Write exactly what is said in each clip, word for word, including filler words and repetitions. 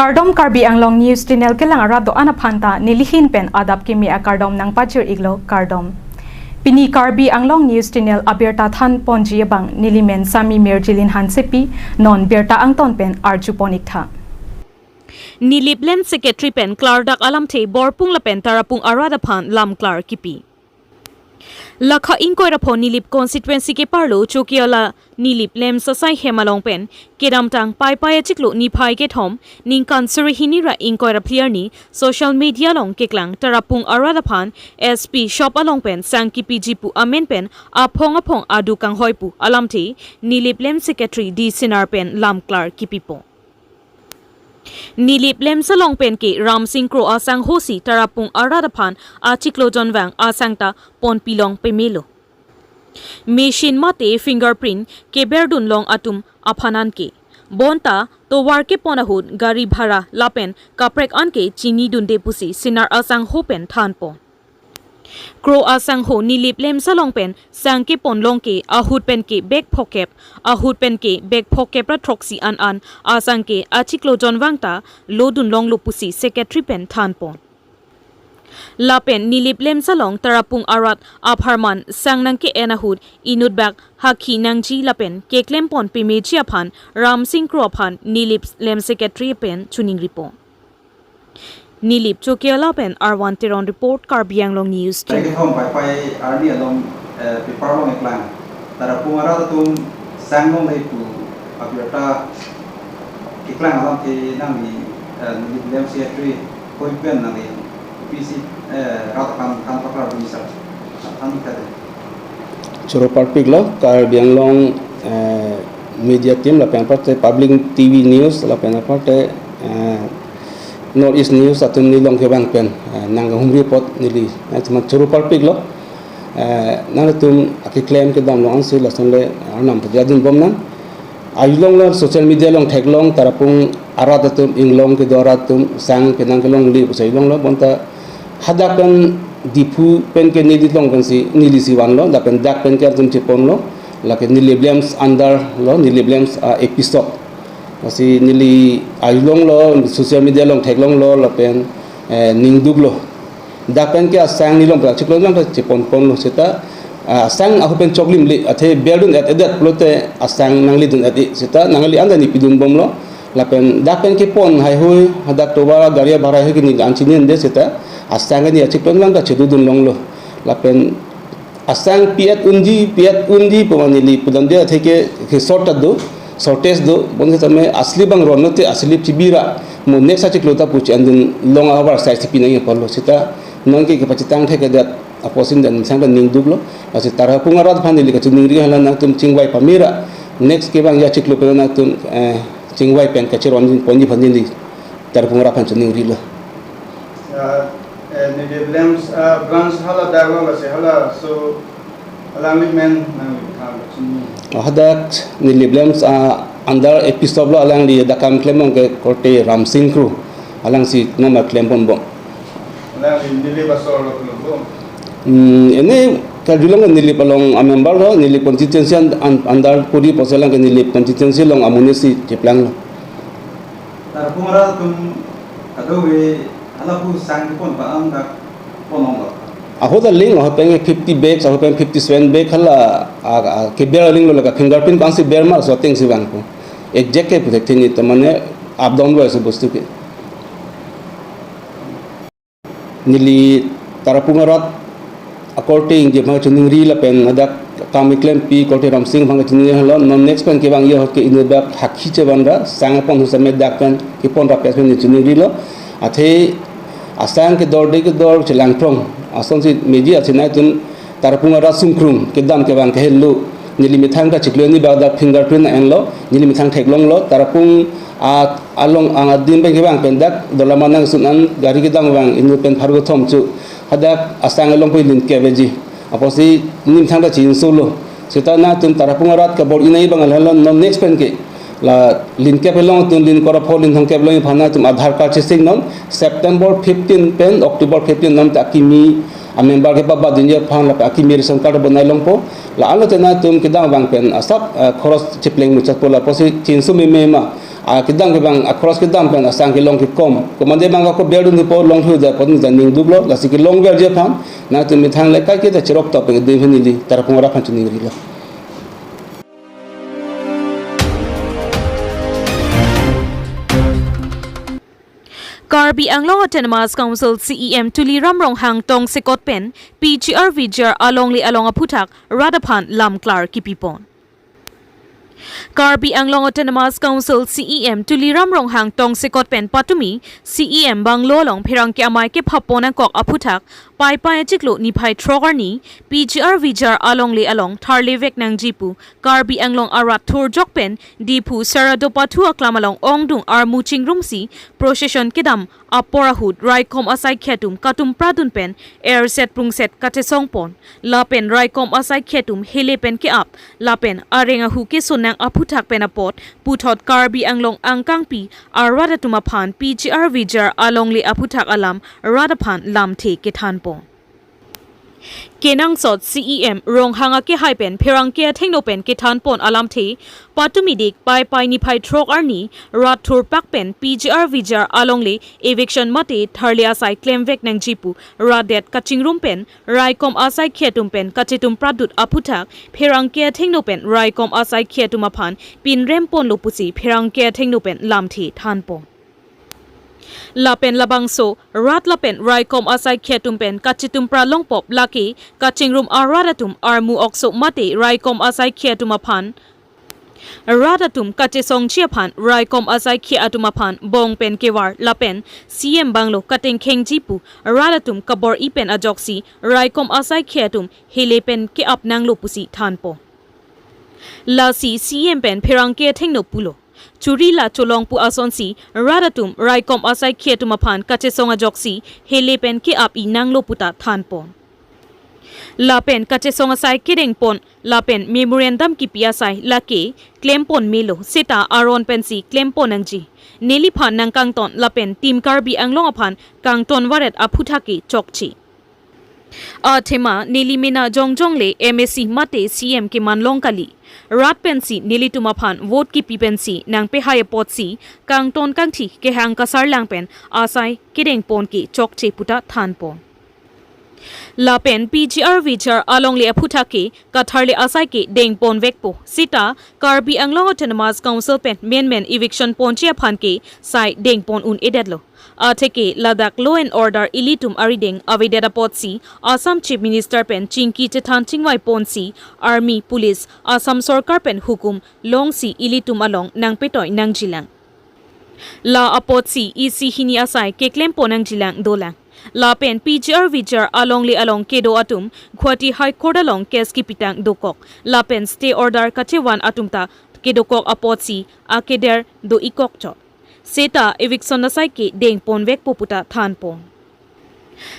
Kardom, Karbi Anglong News Channel kelang arat do-an aphan ta nelihin pen adap kimi akardom nangpajir-iklo, kardom. Pini Karbi Anglong News Channel abirta than ponji abang nelimen Sami Mirjilin Hansepi, non birta angton pen arju pon-iktha. Nilip LAMPS Secretary pen klardak alamthe Borpung lapen Tarapung arat aphan lam klar kipi. Lakha ingkoi ra pho Nilip constituency keparlo Chokihola Nilip LAMPS asai hem along pen kedamtang Paipai achiklo niphai kethom ningkan suri hini ra ingkoi ra phli arni social media along keklang Tarapung arat aphan S P shop along pen sang kipiji pu amen pen aphong aphong adu kanghoi pu alamthe Nilip LAMPS Secretary D Sinar pen lam klar kipipo. Nilip LAMPS along pen ke Ramsing Kro asangho si Tarapung arat aphan achiklo jonvang asang ta ponpilong pemelo. Machine mate fingerprint keberdun long atum aphan anke. Bonta tovar kepon ahut gari bhara lapen kaprek anke chinidunde pusi Sinar asangho pen thanpon. Kro asangho Nilip LAMPS along pen sang kepon long ke ahut pen ke bag phokep, ahut pen ke bag phokep ra throksi an an asang ke achiklo jonvang ta lodun longlo pusi Secretary pen thanpon. Lapen Nilip LAMPS along Tarapung arat apharman sang nangke-en ahut inutbak hakhi nangji lapen keklempon pemeji aphan Ramsing Kro aphan Nilip LAMPS Secretary pen choningripo. Nilip Chokihola pen Arwan Teron report, Karbi Anglong News Team. Kethom Paipai arni along, eh, paper along eklang. Tarapung arat atum sang longle pu abirta keklang alamthe nangli, eh, Nilip LAMPS Secretary koi pen nangli P C, eh, rat aphan than paklar bisa. Than kade. Choro parpiklo, Karbi Anglong, eh, media team lapen aparte public T V news lapen aparte, eh, North East News atum neli along kevang pen, eh, nangkehumri apot neli, eh, cuma choro parpiklo, eh, nangtum akeklem kedam along ansi lason le arnam pajadun bomnang. Ajulong lo social media along theklong Tarapung arat atum inglong kedo arat atum sang penang kelongle pusi ajulong lo bonta hadak pen Diphu pen ke neli along pensi neli si vanlo, dak pen dak pen ke atum cheponlo, lake Nilip LAMPS under lo, Nilip LAMPS, ah, episode. Lasi neli ajulong lo, social media along theklong lo, lapen, eh, ningduk lo. Dak pen ke asang neli along pen achiklo jonvang ta cheponponlo seta, ah, asang ahut pen choklimle, athe berdun et edet pulote asang nangledun et-e seta nangli anda neli pidun bomlo. Lapen dak pen kepon haihui, hadak tovar gari bhara haihui ke neli an chinide seta asang ke neli achiklo jonvang ta chedodun longlo. Lapen asang pi-et unji, pi-et unji pu ma neli pudamde athe ke, ke short ta do, shortage do, bonseta me asli abang ronlo te asli chibi ra, mo next achiklo ta pu chi-endun long avarsai si pinangji apotlo seta, non ke kepachethang thekthedet apotsi dak sang ta ningduklo, lasi Tarapung arat aphan neli kachiningri hala nangtum chingvai pame ra, next kevangji achiklo pen nangtum, eh, chingvai pen kacheron ponji aphan neli Tarapung arat aphan chiningrilo. Ya, eh, Nilip LAMPS, ah, branch hala dak lo lasi halaso alangli men nangli than chini. Hadak Nilip LAMPS, ah, under episode lo alangli dak kam klem along ke korte Ramsing Kro, alangsi nomar klempon bom. Alangli Nilip asor lo klem bom. Hmm, ini kajulong Nilip along a member lo, Nilip constituency an-, an-, under puri pusi alang ke Nilip constituency along amonit si cheplanglo. Tarapung arat atum kadokave halapu sang kepon pa-an dak ponlonglo. Ahut ta linglo, ahut pen fifty bags, ahut pen fifty seven bag hala, a, a, keber linglo, lake fingerprint abang si ber ma, so ateng si vangpo. Exact ke puthekthe neli ta mane up down lo isi bostu ke. Neli Tarapung arat akorte ingje aphan chiningri lapen hadak kam keklempi korte Ramsing aphan chiningri lo, non next pen kevangji ahut ke inutbak hakhi chevan ra sang apon ahut same dak pen kepon ra pen chiningrilo. Athe asang kedorde kedor chelangthrong asonsi meji asinai atum Tarapung arat sungkrung kedam kevang kehelo, neli methang ta chiklo hini bak dak fingerprint enlo, neli methang theklonglo, Tarapung a along adim pen kevang pen dak Dolamara nangsun an gari kedam vang inut pen pharo kethom chu hadak asang along pu ilin keveji. Apotsi neli methang ta chinsolo. Seta nangtum Tarapung arat kabor-inai abang hala non next pen ke La lin kep along atum lin kor apho lin thomkep along aphan nangtum Aadhaar card chesing non, September fifteen pen October fifteen along ta akimi a member kepabadunji aphan lapen akimi ration card bonai longpo. La-anlo te nangtum kedam abang pen asap, eh, khoros chepleng muchotpo lapusi chinsu meme ma. Ah, kedam ke abang, ah, khoros kedam pen asang kelong kekom. Komande abang ko berdun po longthu da pon da ningduklo, lasi kelongverji aphan nangtum methang le kaiketa cherok top ke dun hini li tarapung rap aphan chiningrilo. Karbi Anglong Autonomous Council C E M Tuliram Ronghang tongsekot pen P G R V G R alongle along aphuthak rat aphan lamklar kipipon. Karbi Anglong Autonomous Council C E M Tuliram Ronghang tongsekot pen patumi C E M bungalow along pherangke amei kephapon angkok aphuthak Paipai achiklo niphai throk arni P G R V G R alongle along tharlevek nangji pu Karbi Anglong arat thurjok pen Diphu Saradopa thu aklam along ongdung armu chingrumsi procession kedam apor ahut raikom asaikhei atum katumpradun pen erset prungset kachesongpon. Lapen raikom asaikhei atum hele pen ke-ap lapen areng ahu keso nang aphuthak pen apot puthot Karbi Anglong angkangpi arat atum aphan P G R V G R alongle aphuthak alam rat aphan lamthe kethanpon. Kenangsot C E M Ronghang akehai pen pherangke athengno pen kethanpon alamthe, patumi dik Paipai niphai throk arni rat thurpak pen P G R V G R alongle eviction mate tharle asai klemvek nangji pu rat det kachingrum pen raikom asaikhei atum pen kachetumpradut aphuthak pherangke athengno pen raikom asaikhei atum aphan pinremponlo pusi pherangke athengno pen lamthe thanpon. Lapen labangso rat lapen raikom asaikhei atum pen kachetumpra longpop lake kachingrum arat atum armu okso mate raikom asaikhei atum aphan rat atum kachesongji aphan raikom asaikhei atum aphan bong pen kevar lapen C E M bungalow katengkhengji pu rat atum kabor-i pen ajoksi raikom asaikhei atum hele pen ke-ap nanglo pusi thanpon. Lasi C E M pen pherangke athengno pulo, churi la cholong pu asonsi rat atum raikom asaikhei atum aphan kachesong ajoksi hele pen ke-ap-i nanglo puta thanpon. Lapen kachesong asai kedengpon lapen memorandum kipi asai lake klempon melo seta aron pensi klempon nangji. Neliphan nangkangton lapen Team Karbi Anglong aphan kangton varet aphuthak ke chokche. Athema neli mena jongjong le M A C mate C E M keman long kali. Rat pensi nelitum aphan vote kipi pensi nangpehai apotsi kangton kangthi kehang kasarlang pen asai kedengpon ke chokche puta thanpon. Lapen P G R V G R alongle aphuthak ke katharle asai ke dengponvekpo. Seta Karbi Anglong Autonomous Council pen menmen eviction ponji aphan ke sai dengpon un-edetlo. Atheke ladak law and order ilitum arideng avedet apotsi Assam Chief Minister pen chingki chethan chingvai ponsi army, police, Assam sorkar pen hukum longsi ilitum along nangpetoi nangjilang. La apotsi isi hini asai keklempon nangjilang dolang. Lapen P G R V G R alongle along kedo atum Guwahati High Court along case kipitang dokok. Lapen stay order kachevan atum ta kedokok apotsi akeder do-ikok chot. Seta eviction asai ke dengponvekpo puta thanpon.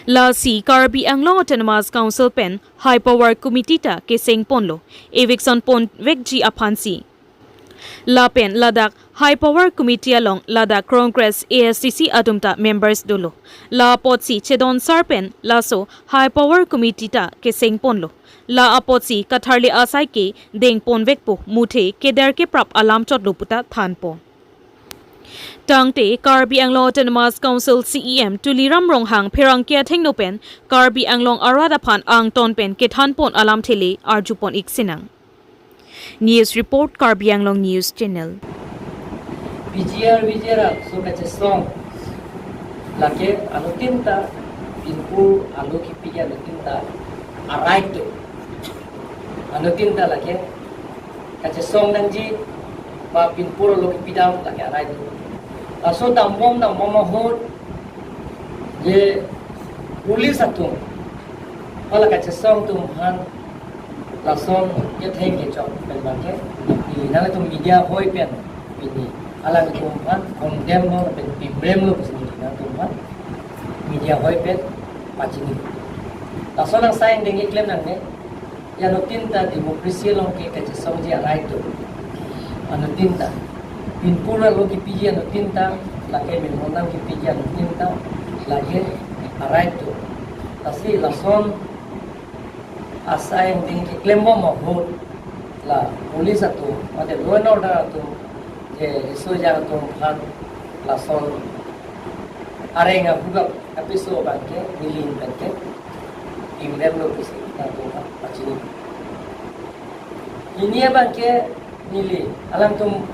Lasi Karbi Anglong Autonomous Council pen High Power Committee ta kesengponlo eviction ponvekji aphansi. Lapen ladak High Power Committee along ladak Congress, A S D C atum ta members dolo. La apotsi chedon sar pen laso High Power Committee ta kesengponlo. La apotsi katharle asai ke dengponvekpo, muthe keder keprap alam chotlo puta thanpon. Tangte Karbi Anglong Autonomous Council C E M Tuliram Ronghang pherangke athengno pen Karbi Anglong arat aphan angton pen kethanpon alamthe le arjupon-ik sinang. News report, Karbi Anglong News Channel. P G R V G R aso kachesong lake anuttin ta pinpur alo kipi anuttin ta a-right do. Anuttin ta lake kachesong nangji ba pinpur alo kipidam lake a-right do. Laso dambom dambom ahut je police atum hala kachesong atum aphan lason ketheng kechok pen abangke neli nangtum media hoi pen pini hala atum aphan condemn lo pen pimrem lo pusi neli nangtum aphan media hoi pen pachini. Lason angsai angdeng keklem nangne, ya anuttin ta democracy along ke kachesongji a-right do. Anuttin ta Pinpur alo kepiji anuttin ta, lake Menmonang kepiji anuttin ta, lake a-right do. Lasi lason asai angdeng keklembom ahut la police atum, mate law and order atum, je riso ejang atum aphan lason areng ahugak apiso abangke neli pen ke imrem lo pusi nangtum aphan pachini. Pini abangke neli alangtum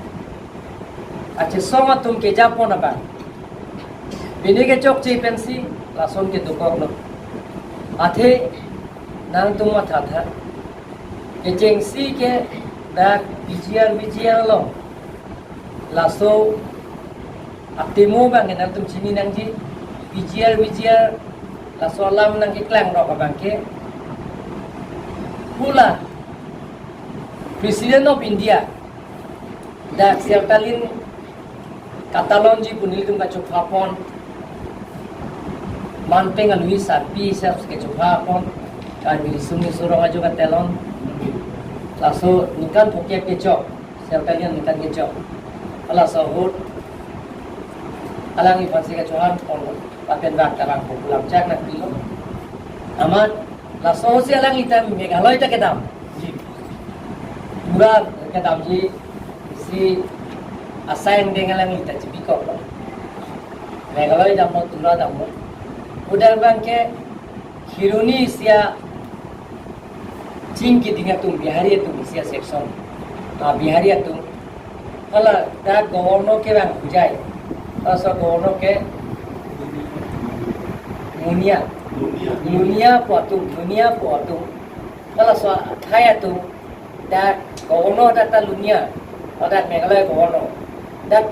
achesong atum kejapon abang, pini kechokche pensi lason kedokok lo. Athe nangtum mathatha, kechengsi ke dak P G R V G R along laso atemo abangke nangtum chini nangji. P G R V G R laso alam nangkeklang rok abangke, pu la President of India dak Sertalin katalonji pu nelitum kachophapon, manpeng alui sarpi sers kechophapon, Karbi Riso Nimso Rong Ajo katelon. Laso ningkan phokep kechok, Sertalin ningkan kechok. Halaso ahut alangli aphansi kachohanpon, lapen dak karang ko pulang chak nangpilo. Amat laso si alangli ta Meghalaya ta kedam, pura kedamji, si asai angdeng alangli ta chibikok lo. Meghalaya damlo, Tura damlo. Pu dak abangke Kheroni isi aching keding atum, Bihari atum isi a-section. Ah, Bihari atum. Hala dak governor kevang Hojai. Laso governor ke Lunia. Lunia. Lunia pu atum, Lunia pu atum. Halaso athai atum dak governor dak ta Lunia, dak Meghalaya governor. Dak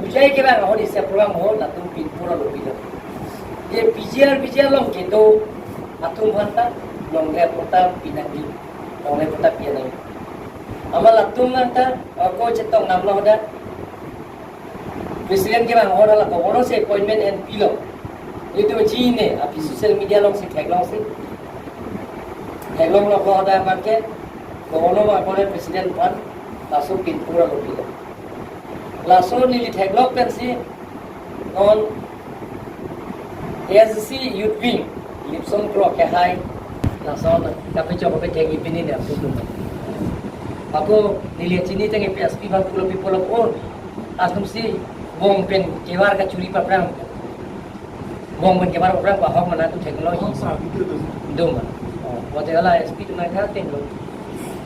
Hojai kevang ahut isi a-program ahut latum pinpur alo pilo. Je P G R V G R along kedo atum aphan ta longle pota pinangji, longle pota pinangji. Amat latum aphan ta, ako chetong namlo dak President kevang ahut hala governor si appointment enpilo. Itum chini, api social media alongsi theklongsi, theklonglo ko dak abangke governor ma appointment President aphan laso pinpur alo pilo. Laso neli theklok pensi non A S D C Youth Wing, Lipson Kro kehai, lason kapechok kapethek ipini ne apu dum. Ako neli chini teng A P S P bang pulo people of all, asumsi bong pen kevar kachuri paphrang. Bong pen kevar paphrang, pahok mana tu theklong. Dum. Oh, wate hala S P tu nangkha tenglo.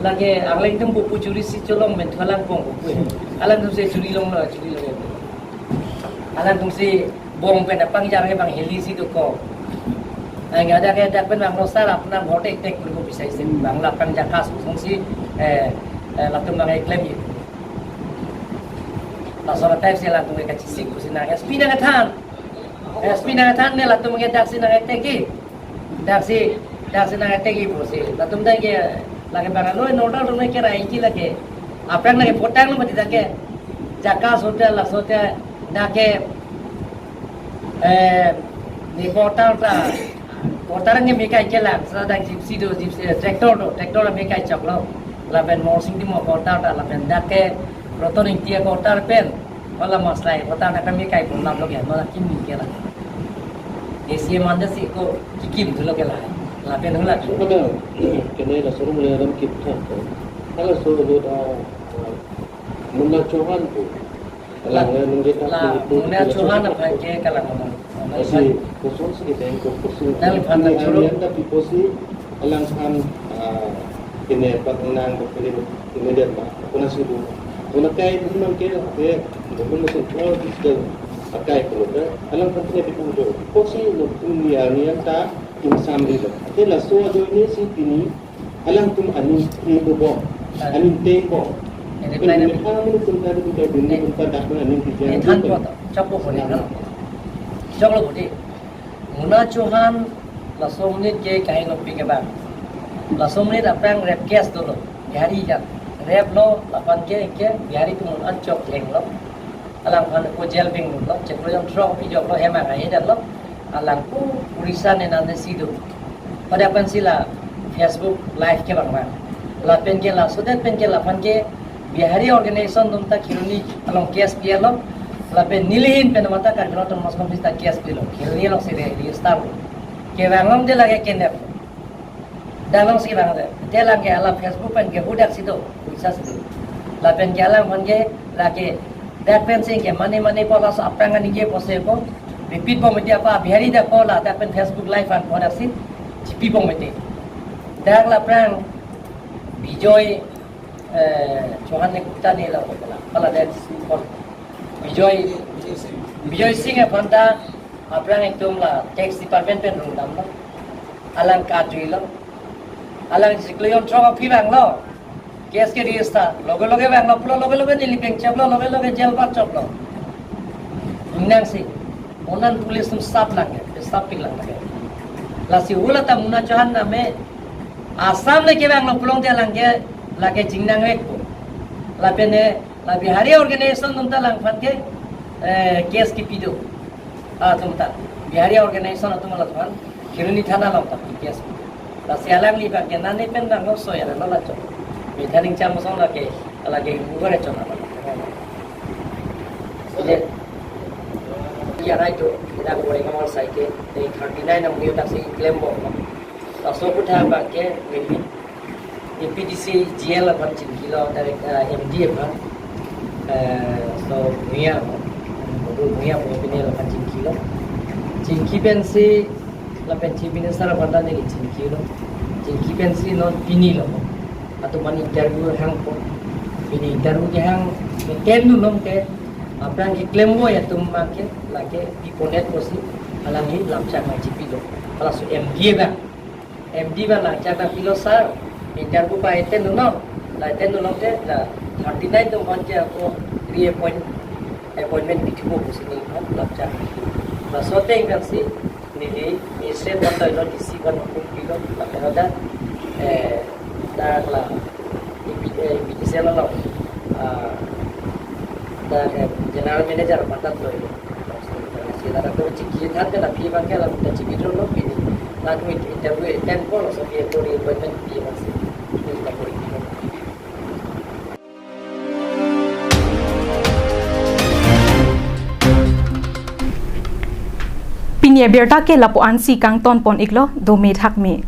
Lake alangtum pupu churi si cholong men thu alangpong pupu. Alangtum si churi longlo, churi longlo. Alangtum si bong pen apang jar ke bang heli si dokok. Ang ada ke dak pen bang rosar apnam hotek tek kurbo bisa isi bang lapang jakas usung si, eh, eh, latum bang klem ji. Laso atai si alangtum kachisik pusi nang S P nangthan. S P nangthan ne latum ke dak si nangtekji. Dak si, dak si nangtekji pusi. Latum dak ke lake bang alo nodal rumai ke rai ji lake. Aphrang lake potang lo mati dak ke. Jakas hotel, laso hotel dak ke, eh, ne portal ta, portal nge mekai kelang, sa dak gypsy do, gypsy, eh, tractor do, tractor mekai choklo. Lapen Morsing Timung portal ta, lapen dak ke Roton Ingti portal pen. Wala maslai, portal dak ke mekai pon lam lo ke, mala kim ni kelang. Isi mande si ko kikim tu lo kelang. Lapen hula. Pada kene la sorum le ram kip thak. Hala so lo da, Mona Chauhan ko. La, alang nungge ta la, Mona Chauhan aphan ke kalang amang. Asi, kosong si kita yang kosong. Nang phan na choro. Yang tapi kosi, alangphan, ah, kene pat nang ko kene, kene dia ba. Kona si bu. Kona kai pun nang ke, ke, belum masuk ke digital akai ko ke. Alangphan kene di pun jo. Kosi lo pun ni ani yang ta insam di lo. Ke laso ajo ini si pini, alangtum aning thebom, aning tengbom. Pen reply na. Mekha mene kunta kunta dun, eh, kunta dak aning tijang. Eh, than ko to, choklo ko ne, no? Choklo ko de. Mona Chauhan laso monit ke kahin nopik ke bang. Laso monit aphrang rape case dolo. Bihari jan. Rape lo, lapen ke, ke Bihari atum an chok lenglo. Alangphan ko jail bing lo, chiklo jam throk pi joklo, hem angai detlo. Alang ko Orissa ne nane si do. Pada aphan si la Facebook live ke bang bang. Lapen ke laso det pen ke laphan ke Bihari organization atum ta Kheroni along case pilo, lapen nelihin pen mata Karbi Anglong Autonomous Council ta case pilo, Kheroni alongsi re-, register lo. Kevang along de lake kenep. Dak alongsi vang de. Dak alang ke hala Facebook pen ke hudak si do, bisa si do. Lapen ke alang pen ke lake dak pensi ke mane mane pu laso aphrang aningje pusi ko repeat bom mati apa Bihari dak ko la dak pen Facebook live an ko dak si chipi bom mati. Dak la aphrang Bijoy, eh, Chauhan ne Gupta ne la ko la. Hala dak si ko Bijoy, Bijoy Singh aphan ta aphrang ekdom la tax department pen rung damlo. Alang kajui lo. Alang siklo yon trong aphi vanglo. Case ke register. Loge loge vanglo, pulo loge loge neli pengchaplo, loge loge jail bat choplo. Ingnang si. Monan police atum sap lang ke, sap pik lang ke. Lasi hula ta Muna Chauhan name Assam le kevanglo pulote alang ke lake jingnang vek ko. Lapen ne la Bihari organization atum ta alang aphan ke, eh, case kipi do. Ah, atum ta. Bihari organization atum la aphan Kheroni thana along ta case kipi do. Lasi alangli abang ke nane pen bang lo soya lo la chok. Mithaning cham song lake, lake mugore chok. Ye. Ya rai to, kita ko ring awal sai ke, thirty nine ang dia taksi claim bom. Laso aphuthak abang ke, maybe A P D C G L aphan chingkilo, direct, uh, M D aphan. Uh, so, Bhuya, Mukul Bhuya, Bhuya pini aphan chingkilo. Chingki pensi, lapen Chief Minister aphan ta neli chingkilo. Chingki pensi non pini lo. Atum an interview hangpo. Pini interview kehang, ken dun long ke, aphrang ke claim bom atum abang ke, lake, pi ponet pusi, alangli lamchak nangchipilo. Halaso M D abang. M D abang lamchak nangpilo sir, interview pa attend dun long, la attend dun long te, la thirty nine atum aphan ke ako reappoint, appointment pithipo pusi neli aphan lamchak. Laso ateng pensi, neli, neli state aphan ta ilo D C aphan hukum pilo, lapen dak, eh, dak la, A P, eh, A P D C C L along, ah, dak, eh, general manager aphan ta lo ilo. Sila dak to chingki than ke la pi abang ke la ta chingki dro lo pini. La ko interview attend ko laso pi ko reappointment pi abang si. Ini kita ko pi. Pini abirta ke lapu-an si kangton pon iklo, dome thakme.